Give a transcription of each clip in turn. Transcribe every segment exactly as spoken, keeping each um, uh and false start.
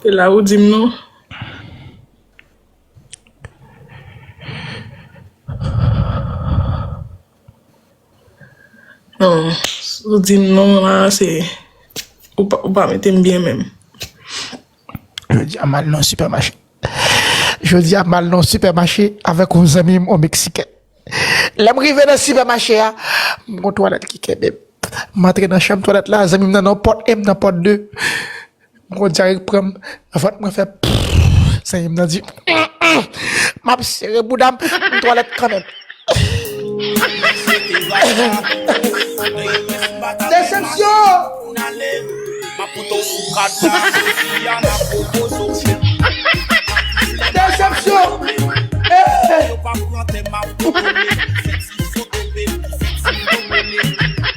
Se la ou di m non. Non, si w di m non la, se ou pa, ou pa mete m byen menm. Jodi a m al nan sipèmache. Jodi a m al nan sipèmache avèk yon zanmi m, yon Meksiken. Lè m rive nan sipèmache a, m gon twalèt ki kenbe m. M antre nan chanm twalèt la, zanmi m nan nan pòt en, m nan pòt de. M gon dyare k pran m, vant mwen fè pff, zanmi m nan di, m ap sere bouda m, m twalèt kanmenm. Desepsyon! Desepsyon! Eh!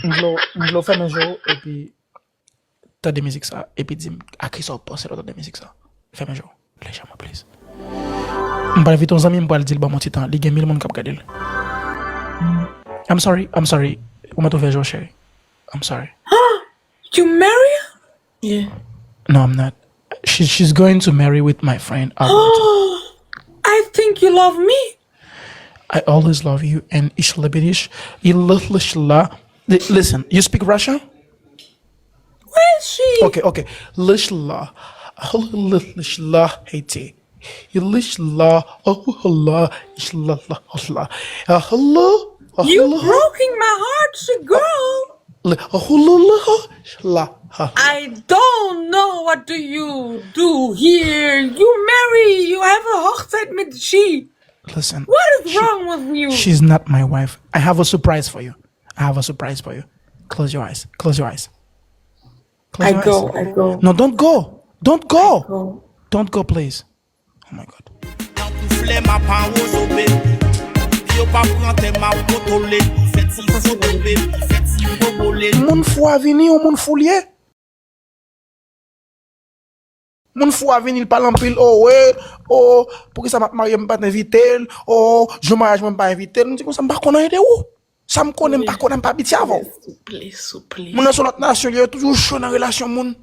M vle w, m vle w fèmen je w epi tande mizik sa, epi di m a kisa w panse lè w tande mizik sa. Fèmen je w, lejèman, please. M pral envite yon zanmi m, m pral di l ban m yon ti tan. Li gen mil moun k ap gade l. I'm sorry, I'm sorry. Ou mèt ouvè je w, cheri. I'm sorry. You marry her? Yeah. No, I'm not. She, she's going to marry with my friend Alberto. I think you love me. I always love you and ich liebe dich. Li-, li-, li-, li-, listen, you speak Russian? Where is she? Okay, okay. Lishla. Lishla. Haiti. Lishla. Oh, la. Ishla. La. La. Hello? You broken my heart, girl. Li-, oh, la, la. La. I don't know what do you do here. You marry, you have a Hochzeit mit she. Listen. What is wrong with you? She's not my wife. I have a surprise for you. I have a surprise for you. Close your eyes. Close your eyes. Close your eyes. I go, I go. No, don't go. Don't go. I go. Don't go, please. Oh my God. Nan kou flè m ap awozo, baby. Yo pa pran tè m ap kontwole. Fè ti foto, baby. Fè ti bobole. Moun fou a vini, yon moun fou l ye. Moun fou a vini, l pale anpil, o wi, o, poukisa m ap marye, m pa t envite l, o, jou maryaj mwen, m pa envite l. M di konsa, m pa konn anyen de ou. Sa m konnen, m pa konnen, m pa abitye avè w. Souple, souple. Moun nan se yon lòt nasyon, li yo toujou cho nan relasyon moun.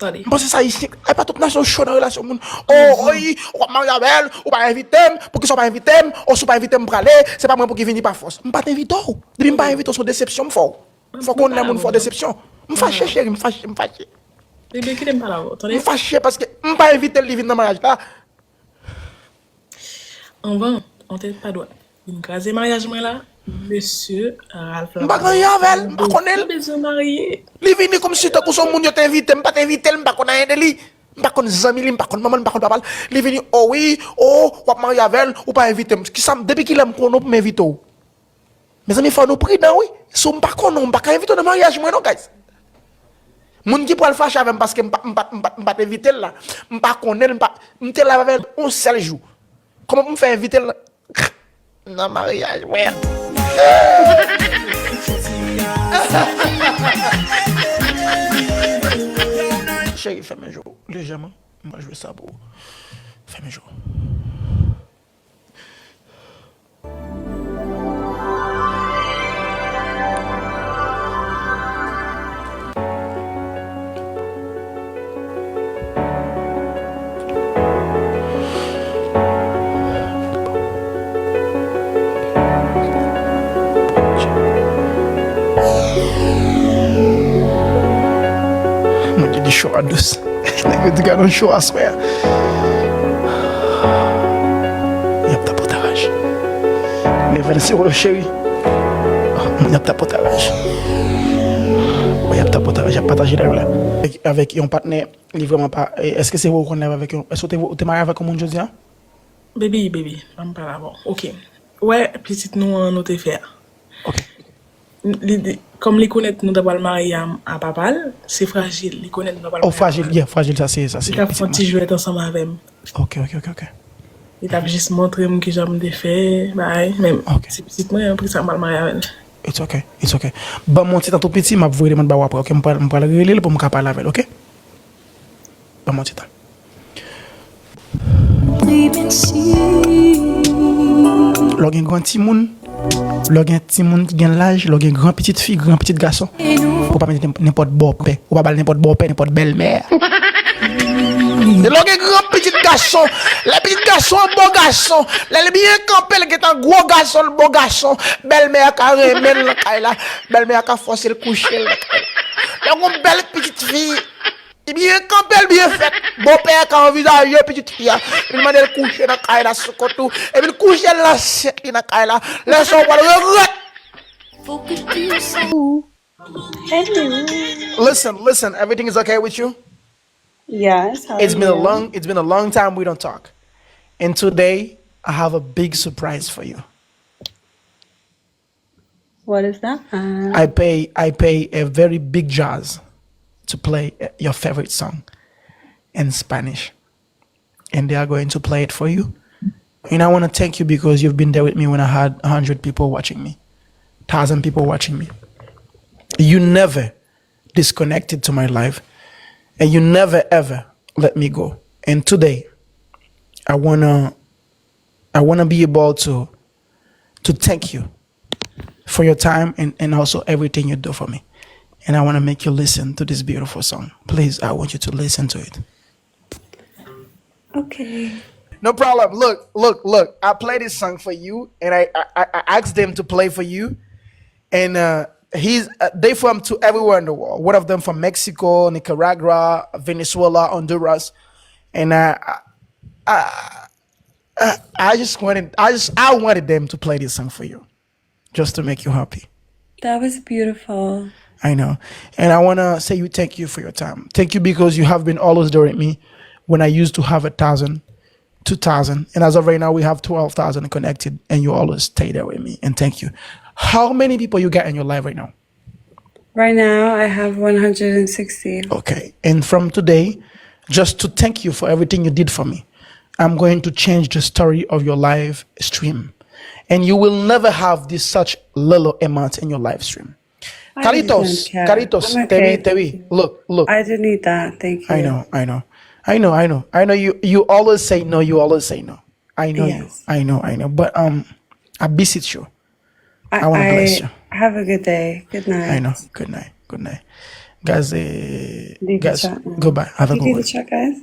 Tande. M panse se Ayisyen, e pa tout nasyon cho nan relasyon moun. O, wi, w ap marye avè l, ou pa envite m, poukisa w pa envite m, o, si w pa envite m, m prale, se pa mwen pou ki vini pa fòs. M pa t envite w. Depi m pa envite w, se yon desepsyon m fè w. Fòk ou konnen lè moun fè w desepsyon. M fache, cheri, m fache, m fache. Bebe, kite m pale avè w, tande? M fache paske m pa envite l, li vin nan maryaj la. Anvan, an tèt pa dwat. Vin kraze maryaj mwen la. Mesye Ralph la. M pa gen anyen avè l, m pa konnen l. Bezwen marye. Li vini kòmsi tankou se yon moun yo te envite, m pa t envite l, m pa konn anyen de li. M pa konn zanmi li, m pa konn manman l, m pa konn papa l. Li vini, o wi, o, w ap marye avè l, ou pa envite m. Kisa m, depi kilè m konnen w pou m envite w? Mezanmi, fò nou pridan, wi. Si w m pa konnen w, m pa ka envite w nan maryaj mwen, non, guys. Moun ki pral fache avè m paske m pa, m pa, m pa, m pa t envite l la. M pa konnen l, m pa, m te la avè l yon sèl jou. Kòman pou m fè envite l nan maryaj mwen? Cheri, fèmen je w lejèman. M pral jwe sa pou ou. Fèmen je w. Mwen te di cho a dous. Nèg yo di gade yon cho aswè a. Y ap tapotaraj. Level zéro, cheri. Y ap tapotaraj. Y ap tapotaraj, y ap pataje live la. Avèk, avèk yon patnè, li vrèman pa, e, èske se vre ou konn live avèk yon, èske ou te, ou te marye avèk yon moun jodi a? Baby, baby, ban m pale avè w. Ok. Ou wè, pitit nou an nou te fè a. Ok. Li, li, kòm li konèt nou ta pral marye a, a papa l, se Frajil, li konèt nou ta pral marye a papa l. Oh, Frajil, yeah, Frajil, sa se, sa se. Li t ap fè yon ti jwèt ansanm avè m. Ok, ok, ok, ok. Li t ap jis montre m kijan m te fè, bagay, men se pitit mwen, poukisa m pral marye avè l? It's ok, it's ok. Ban m yon ti tan tou piti, m ap voye demann ba w apre, ok? M pral, m pral rele l pou m ka pale avè l, ok? Ban m yon ti tan. Lè w gen gran timoun, lè w gen timoun ki gen laj, lè w gen gran pitit fi, gran pitit gason, ou pa mete nenpòt bòpè, ou pa ba l nenpòt bòpè, nenpòt bèlmè. Se lè w gen gran pitit gason, lè pitit gason an bon gason, lè l byen kanpe, l gentan gwo gason, l bon gason, bèlmè a ka renmen l nan kay la, bèlmè a ka fòse l kouche l nan kay la. Lè w gen yon bèl pitit fi, li byen kanpe, l byen fèt, bonpè a ka anvizaje pitit fi a, li mande l kouche nan kay la sou kont ou, epi l kouche l nan syèk li nan kay la, lè sa w pral regrèt. Hey. Listen, listen, everything is okay with you? Yes, how It's are been a you? long it's been a long time we don't talk. And today I have a big surprise for you. What is that? Uh, I pay I pay a very big jazz to play your favorite song in Spanish. And they are going to play it for you. And I want to thank you because you've been there with me when I had a hundred people watching me, thousand people watching me. You never disconnected to my life, and you never ever let me go. And today, I wanna I wanna be able to to thank you for your time and, and also everything you do for me. And I wanna make you listen to this beautiful song. Please, I want you to listen to it. Okay. No problem. Look, look, look. I play this song for you, and I I, I asked them to play for you, and uh, he's uh, they from to everywhere in the world. One of them from Mexico, Nicaragua, Venezuela, Honduras, and uh, I, I I just wanted I just I wanted them to play this song for you, just to make you happy. That was beautiful. I know. And I want to say you thank you for your time. Thank you because you have been always there with me when I used to have a thousand, two thousand. And as of right now, we have twelve thousand connected and you always stay there with me. And thank you. How many people you got in your life right now? Right now, I have one hundred sixty. Okay. And from today, just to thank you for everything you did for me, I'm going to change the story of your live stream. And you will never have this such little amount in your live stream. I really Carlitos, don't care. Carlitos, I'm Tevi, okay. Tevi, look, look. I didn't need that. Thank you. I know, I know, I know, I know, I know. I know you. You always say no. You always say no. I know you. Yes. I know, I know. But um, I beseech you. I, I wanna bless I you. Have a good day. Good night. I know. Good night. Good night. Guys, eh, Leave the guys, chat now. Goodbye. Have a You good leave one. The chat, guys.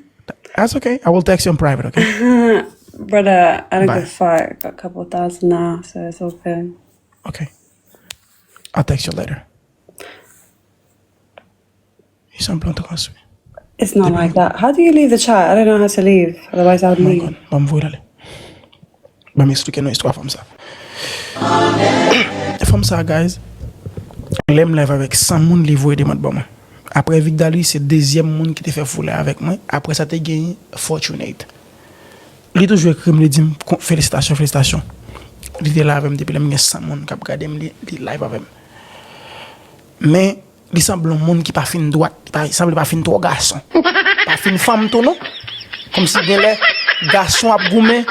That's okay. I will text you in private, okay? Brother, I don't Bye. Give a fuck. A couple thousand now, so it's okay. Okay. I'll text you later. Li sanble transwi. It's not like that. How do you leave the chat? I don't know how to leave. Otherwise, I would Oh my leave. God. Ban m voye l ale. Ban m eksplike nou istwa fanm sa. Fanm sa, guys, lè m live avèk san moun, li voye demann ban mwen. Apre Vigdali, se dezyèm moun ki te fè fou live avèk mwen. Apre sa, te gen Fortunate. Li toujou ekri m, li di m, "Kon- felisitasyon, felisitasyon." Li te la avè m depi lè m gen san moun k ap gade m, li, li live avè m. Men, li sanble yon moun ki pa fin dwat, li pa, sanble pa fin twò gason. Pa fin fanm tou non. Kòmsi genlè gason ap goumen,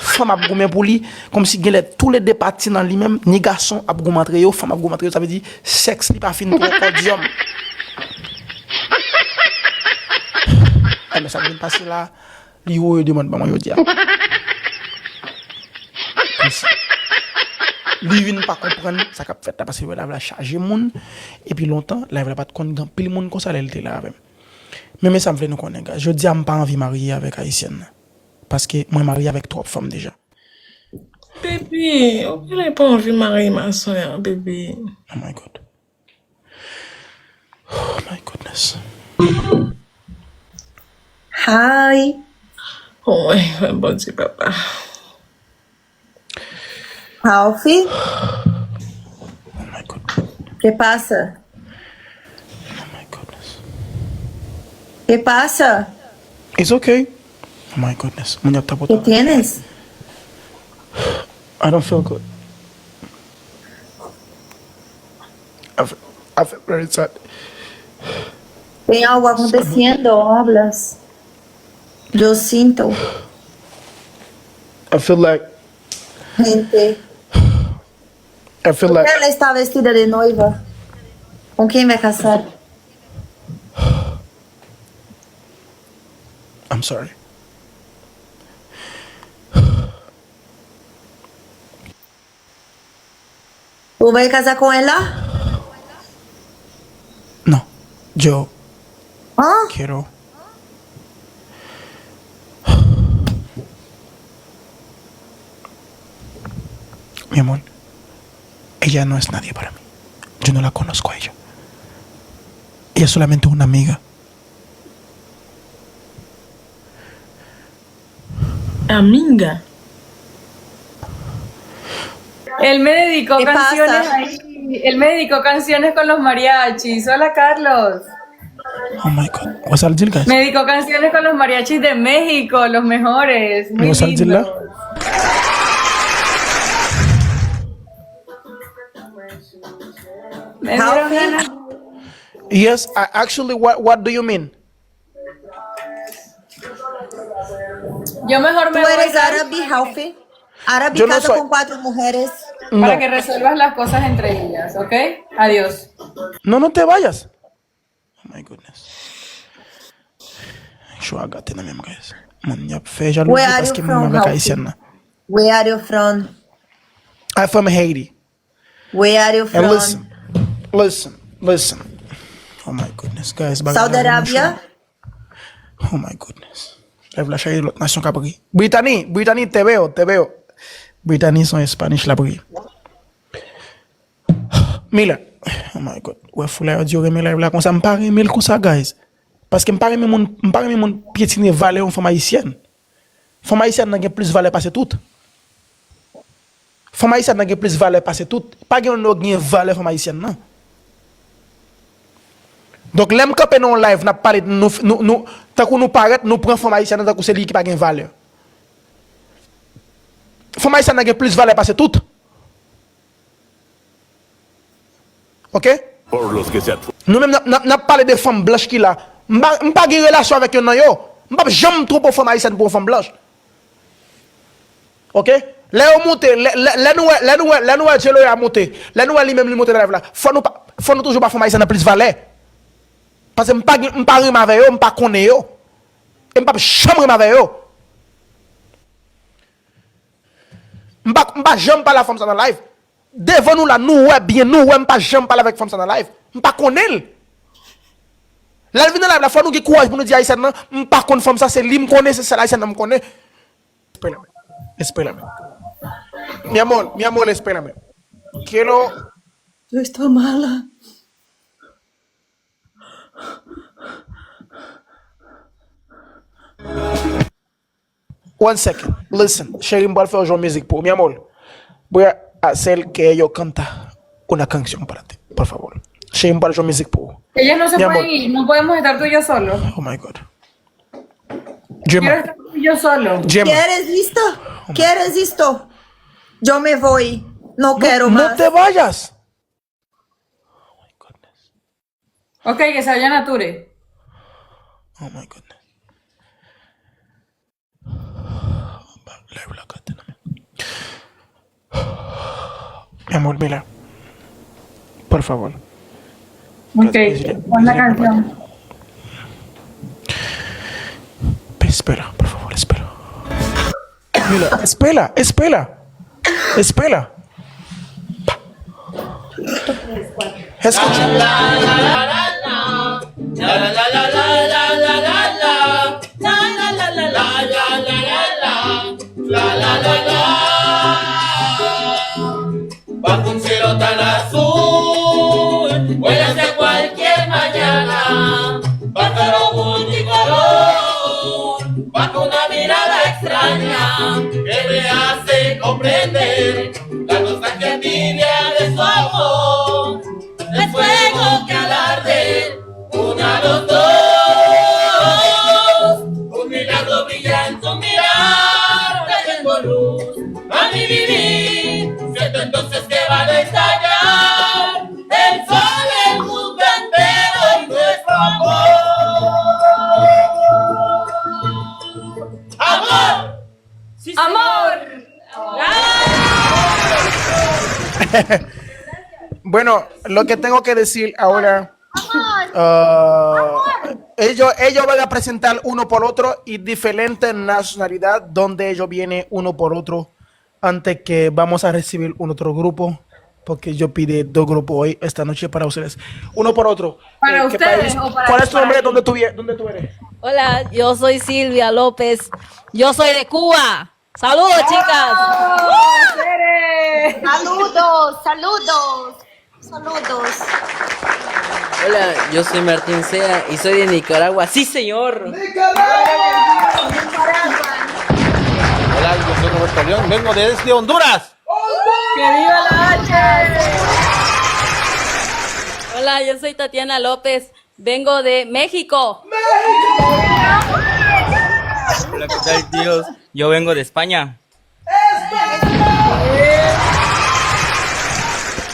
fanm ap goumen pou li. Kòmsi genlè toulede pati nan li menm, ni gason ap goumen antre yo, fanm ap goumen antre yo, sa vle di sèks li pa fin twò kòdyòm. Enben, sa k vin pase la, li voye demann ban mwen jodi a. Kòmsi li vin pa konprann sa k ap fèt la, paske live la chaje moun, epi lontan, live la pa t konn gen anpil moun konsa lè l te la avè m. Men, men sa m vle nou konnen, guys. Jodi a, m pa anvi marye avèk ayisyèn nan. Paske mwen marye avèk twòp fanm deja. Baby, ou genlè pa anvi marye mason an, baby. Oh my God. Oh my goodness. Hi. Oh my God, Bondye papa. Ralphie, Oh my God. ¿qué pasa? Oh my goodness. ¿Qué pasa? It's okay. Oh my goodness. Moun ap tapote. ¿Qué tienes? I don't feel good. I feel, I feel very sad. Tem algo acontecendo, hablas. Yo siento. I feel like Gente. I feel like Ella está vestida de noiva. ¿Con quién va a casar? I'm sorry. ¿Tú vas a casar con ella? No. Yo ¿Ah? quiero. Mi amor, ella no es nadie para mí. Yo no la conozco a ella. Ella es solamente una amiga. Amiga. Él me dedicó ¿Qué canciones pasa? Ahí. Él me dedicó canciones con los mariachis. Hola, Carlos. Oh my God. Wè sa l di l, guys. Me dedicó canciones con los mariachis de México, los mejores. Muy Wè sa l di l la? Lindos. Me dieron Healthy? ganas. Yes, I, actually, what, what do you mean? Yo mejor me Tú voy eres Carlos, árabe y healthy. Árabe Yo y no casa soy. Con cuatro mujeres. No. Para que resuelvas las cosas entre ellas, ¿ok? Adiós. No, no te vayas. Oh my goodness. Cho a gate nan menm, guys. Moun y ap fè jalouzi Where are you paske moun from, avèk Healthy? Ayisyen nan. Where are you from? I'm from Haiti. Where are you And from? Listen, listen, listen. Oh my goodness, guys. Bagay Saudi la vrèman Arabia? Cho. Oh my goodness. Live la chaje lòt nasyon k ap ri. Britani, Britani, te veo, te veo. Britani se yon Spanish l ap ri. Mila. Oh my God. Wè fou la yo di yo renmen live la konsa. M pa renmen l konsa, guys. Paske m pa renmen moun, m pa renmen moun pyetine valè yon fanm ayisyèn. Fanm ayisyèn nan gen plis valè pase tout. Fanm ayisyèn nan gen plis valè pase tout. Pa gen yon nèg gen valè fanm ayisyèn nan. Donk, lè m kanpe nan yon live, n ap pale, nou, nou, nou, tankou nou parèt, nou pran fanm ayisyèn nan tankou se li ki pa gen valè. Fanm ayisyèn nan gen plis valè pase tout. Ok? Por los que se atro- Nou menm n ap, n ap, n ap pale de fanm blanch ki la. M pa, m pa gen relasyon avèk yonn nan yo. M p ap janm twonpe yon fanm ayisyèn pou yon fanm blanch. Ok? Lè yo monte, lè, lè, lè nou wè, lè nou wè, lè nou wè Djeloya monte, lè nou wè li menm li monte nan live la, fò nou pa, fò nou toujou ba fanm ayisyèn nan plis valè. Paske m pa gen, m pa renmen avè yo, m pa konnen yo. E m p ap janm renmen avè yo. M pa, m pa janm pale a fanm sa nan live. Devan nou la, nou wè byen, nou wè m pa janm pale avèk fanm sa nan live. M pa konnen l. Lè l vin nan live la, fò nou gen kouraj pou nou di ayisyèn nan, m pa konn fanm sa, se li m konnen, se sèl ayisyèn nan m konnen. Espérame, espérame. Mi amor, mi amor, espérame. Quiero Tú estás mala. One second. Listen, cheri, m pral fè w jwe yon mizik pou ou. Mi amor, voy a hacer que yo canta una canción para ti, por favor. Cheri, m pral jwe yon mizik pou ou. Ellos no se Mi amor. Pueden ir, no podemos estar tú y yo solo. Oh my God. Gemma, Quiero estar tú y yo solo. Gemma. ¿Quieres esto? ¿Quieres esto? Yo me voy. No quiero No, no más. te vayas. Oh my goodness. Ok, que se vayan a Ture. Oh my goodness. Live la gate nan men. Mi amor, mira. Por favor. Ok, pon la canción. Espera, por favor, espera. Mira, espera, espera. Espera. Escucha. Bajo un cielo tan azul, vuela hacia cualquier mañana, pájaro multicolor, bajo una mirada extraña que me hace comprender la nostalgia tibia de su amor. El fuego que al arder una a los dos, un milagro brilla en tu mirar, trayendo luz a mi vivir. Siento entonces que va a estallar el sol, el mundo entero y nuestro amor. Amor. Amor. Bueno, lo que tengo que decir ahora, uh, ellos, ellos van a presentar uno por otro y diferente nacionalidad donde ellos vienen uno por otro antes que vamos a recibir un otro grupo, porque yo pide dos grupos hoy, esta noche para ustedes. Uno por otro. Para Eh, ¿qué ustedes país? O para ¿Cuál es tu para nombre? ellos. ¿Dónde tú, vie- dónde tú eres? Hola, yo soy Silvia López. Yo soy de Cuba. Saludos, chicas. ¡Oh, Tere! Saludos, saludos, saludos. Hola, yo soy Martín Sea y soy de Nicaragua. Sí, señor. Hola, yo soy Roberto León, vengo desde Honduras. Que viva la H. Hola, yo soy Tatiana López. Vengo de México. Hola, ¿qué tal, tíos? Yo vengo de España.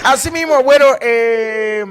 Así mismo, bueno, eh,